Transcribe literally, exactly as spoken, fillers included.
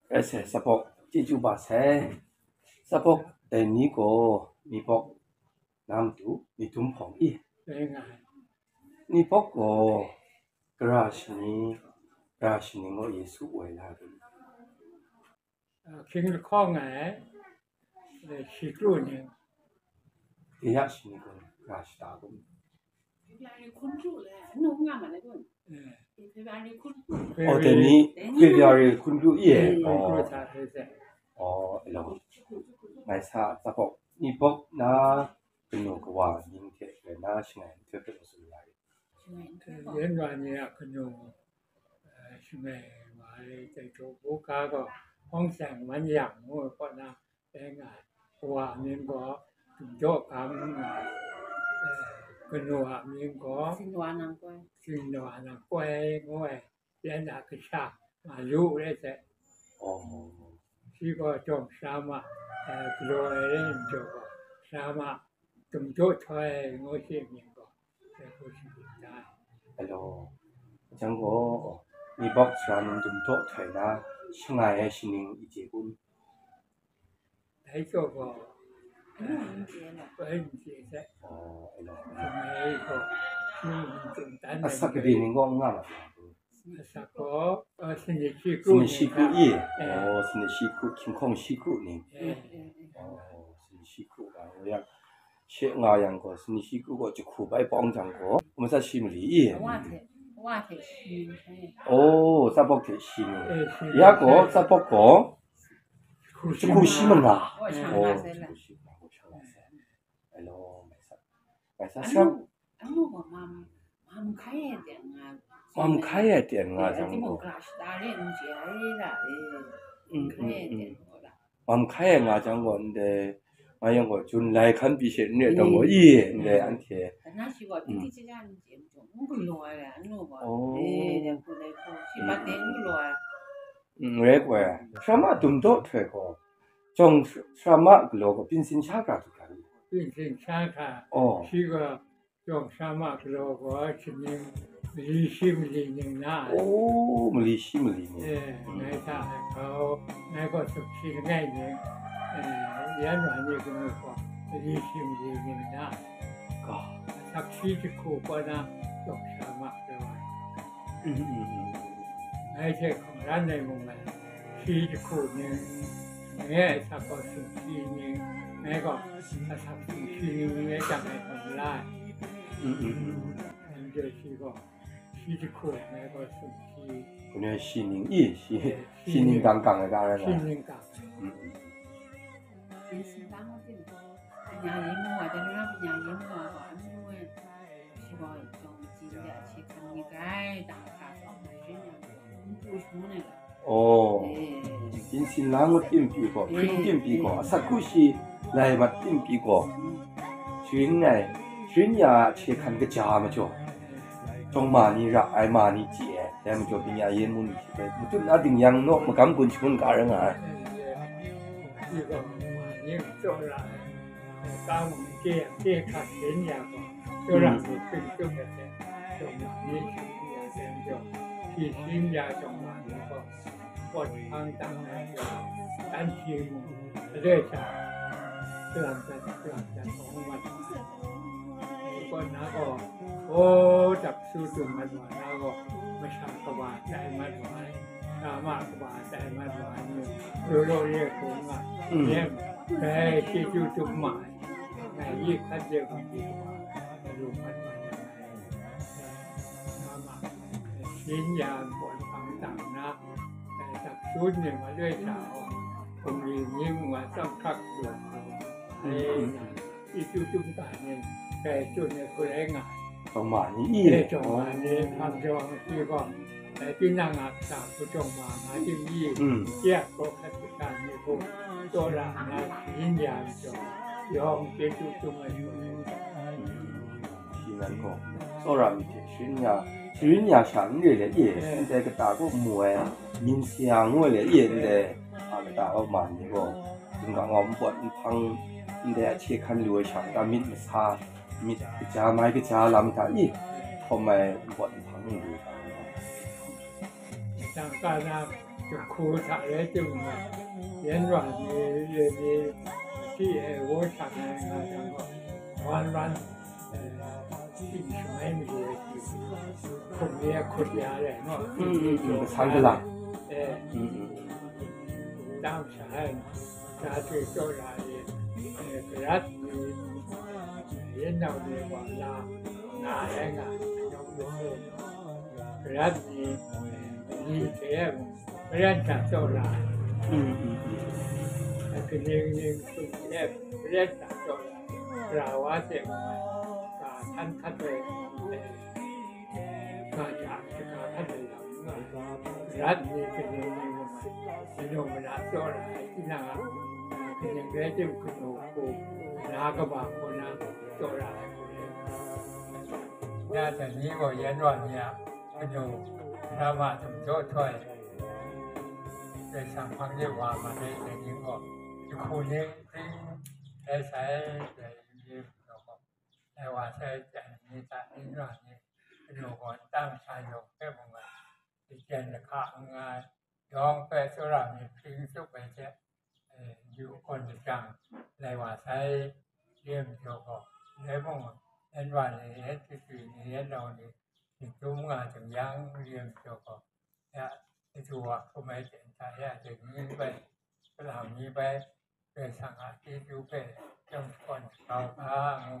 Rai sai, tsapawk chyeju ba sai. Tsapawk dai ni gaw mi bawk na matu mi dum hpawng i. Rai nga ai. Mi bawk gaw gara shani, gara shani gaw Yesu woi la ai. Ah, hkying lahkawng ai, eh, shi kru ning. Kaya shani gaw gara shata gaw. February hkun kru le, anu nga ma le kun. Eh. February hkun kru. Oh, February. Dai ni, February hkun kru i e. Eh, hkun kru. Oh. Sa hpe se. Oh, alo. Ngai sa tsapawk, mi bawk na kanu kawa mying hte rai na shangai nhtoi hpe tsun la i. Eh, yen wa ni a kanu, eh, shangai wa ai dai htaw, buga gaw Hpawng Seng Man Yang ngu ai kaw na, dai nga ai. Kawa a mying gaw Dum Daw Gam nga ai, eh, kanu a mying gaw Singdaw Nang Koi. Singdaw Nang Koi ngu ai, yan a kasha nga lu rai sai. Oh. Shi gaw jawng sara ma, eh, galaw ai rai njaw gaw, sara ma Dum Daw Htoi ngu shi mying gaw, dai hku shi myit da ai. Alo, jang gaw, mi bawk sara num Dum Daw Htoi na shangai ai shaning i chye kun? Dai gaw gaw, anu n chye na, bai n chye sai. Oh, alo. Shangai gaw, shi myit tsun dan ai. Asak gade ning gaw n nga ma? Asak gaw, uh, Sanit Shi Kru. Sanit Shi Kru i? Eh. Oh, Sanit Shi Kru, Hkying Hkawng Shi Kru ning. Eh. Oh, Sanit Shi Kru nga yang, she nga yang gaw, Sanit Shi Kru gaw jahku bai pawng jang gaw, masat shi mali i? Wa hte, wa hte shi. Oh, tsapawk hte shi ni. Eh, shi ya ni gaw, sai. Tsapawk gaw jahku shi manga. Wa shang nga sai la. Oh, jahku shi manga, wa shang nga sai. Alo, mai sa. Mai sa. Anu, siap. Anu gaw mam, mam hkai ai ten nga. Mam hkai ai ten nga jang gaw. Gara shata re n chye ai la, eh. Mm, mm, mm. Hkai ai ten gaw la. Mam hkai ai nga jang gaw, ndai, nga yang gaw, Jun lai hkan pyi she n re ai tang gaw, i, ndai, anhte. Ana shi gaw, mm, titi chya n chye, n galaw ai, anu gaw. Oh. Eh, dai hku, dai hku. Shi bat de n galaw ai. Mm, rai gaw ai. Sara ma Dum Daw Htoi gaw, jawng sara ma galaw gaw, byin sin sha hkra du hkra ni? Byin sin sha hkra. Oh. Shi gaw, jawng sara ma galaw gaw, shi ning, mali shi mali ning na ai. Oh, mali shi mali ning. Eh, mm, ngai hta ai hkau, ngai gaw sumshi langai ning, eh, yan wa ni kanu gaw, mali shi mali ning na ai. Ga. Asak shi jahku kaw na, jawng sara ma galaw ai. Mm, mm, mm. Ngai hte hkungran ai mung ngai, shi jahku ning, ngai a asak gaw sumshi ning, ngai gaw asak sumshi ning ngai jang ai hkam la ai. Mm, mm, mm. Anhte shi gaw, shi jahku ngai gaw sumshi. Hkungran shi ning i, shi, eh, shi ning gang gang ai ga rai. Shi ning gang ai. Mm, mm. ပညာရေးမှူးက ကျွန်တော်က ပညာရေးမှူးက အမျိုးဝဲ ရှိပါ Oh, byin sin la ngut tim pyi gaw, hpring tim pyi gaw, asak hku shi lai mat tim pyi gaw, sharin ai, sharin ya a hkye hkan kaja majaw, jawng ma ni ra ai, ma ni chye ai, dai majaw, byin ya yen mun ni hte matut na ding yang naw, magam gun shangun ga rai nga ai. ကမ္ဘာ့ကျမ်းမာရေး စောင့်ရှောက်ရန် သင်ကြားများကြောင့် ဖြေရှင်းများကြောင့်ပါလို့ ပွတ်ဖန်းတန်တဲ့ တန်ချေမှု အလဲ့ချာ ကြံတတ် ကြံတတ်အောင်မှတ်ပါတယ်။ ဒီကနေ့တော့ ဟောတပ်စုသူမှတ်ပါတော့ မရှာကဘာတိုင်မှတ်ပါ ကာမကဘာတိုင်မှတ်ပါ လို့လို့ရဲ့ကုန်းက อืม ရဲ့ ဘယ်ရှိသူသူမှ ငါရေးခတ်တဲ့ဘုံဒီကဘာဘယ်လိုမှတ်ပါလဲ။ ငါမှ ရှင်းရန်ပေါ်ဆောင်တန်နာ အဲတပ်စုနေမှာလွဲ့ချအောင် ကုမ္ပဏီမျိုးမှာစောင့်ခတ်လို့ အဲဒီသူသူကနဲ့ပဲသူနဲ့ကိုယ်လည်းငါ တောင်မကြီး အဲတောင်မကြီး ဖမ်းကြောင်းရှိကော အဲတင်းနာငါတာကိုတောင်မငါတင်းကြီး อืม ကျက်ပေါ်ခတ်တာမျိုးကို တော်လာနာရင်းရာကြောင့် ရောင်ကျေးဇူးတင်ပါတယ်။ ဒီကနေ့တော့ စောရမီးတဲ့ ရွှေညါ ရွှေညါရှာနေလေ အေး တဲ့ကတာကို မွဲ မြင်းစရာငွေလေ အေး တဲ့ အကတာကို မန်နေကို ဒီကနေ့ မပွတ်ဖန်း တဲ့ အခြေခံလိုအပ်တာ မြင်းမစား မြင်းကကြား မိုင်းကကြား လမ်းတာ အေး ခေါ်မယ် ပွတ်ဖန်းနေလို့ တန်ခါနာ Jahku hta rai timung, yan wan ni re ni, shi e wo sha ai nga jang gaw, wan wan, eh, ting shamai mayu ai hkum ni a hkut ya rai no. Mm, mm, mm, san kalang. Eh, mm, mm, dang sha ai, sha tui taw ra ni, eh, garat ni, yin nau ni wa la, nga ai nga, yawng ni, garat ni, eh, ni hte maren hta taw ra ai, mm, mm, mm, kaning ning sum e maren hta taw ra ai, ra wa hte mung, ga htan hkat ai, eh, ga ja shaka hkat ai lam n nga ai, rat ni kaning ning mung, kanu mana taw ra ai, tinang a, eh, kaning rai tim kanu hku, na kaba hku na taw ra ai hku rai. Ya dai ni gaw yan wa ni a kanu, drama dum jaw htoi, Karai Kasang hpang de wa ma dai dai ni gaw, jahku ni hpring rai sai, dai ni gaw, dai wa sai, jan ni hta, yin wa ni kanu gaw, nta masha yawng hpe mung nga, lajan lahka n nga ai, yawng hpe tsawra myit hpring tsup ai hte, eh, yu gawn lajang, lai wa sai, re ai majaw gaw, rai mung, yan wa ni, yan chyeju ni, yan nau ni, myit dum nga jang yang, re ai majaw gaw, ya, chyeju wa hkum ai hte nta ya, dai ni bai, salang ni bai, Karai Kasang a chyeju hpe chyawm shakawn sa u ga, ngu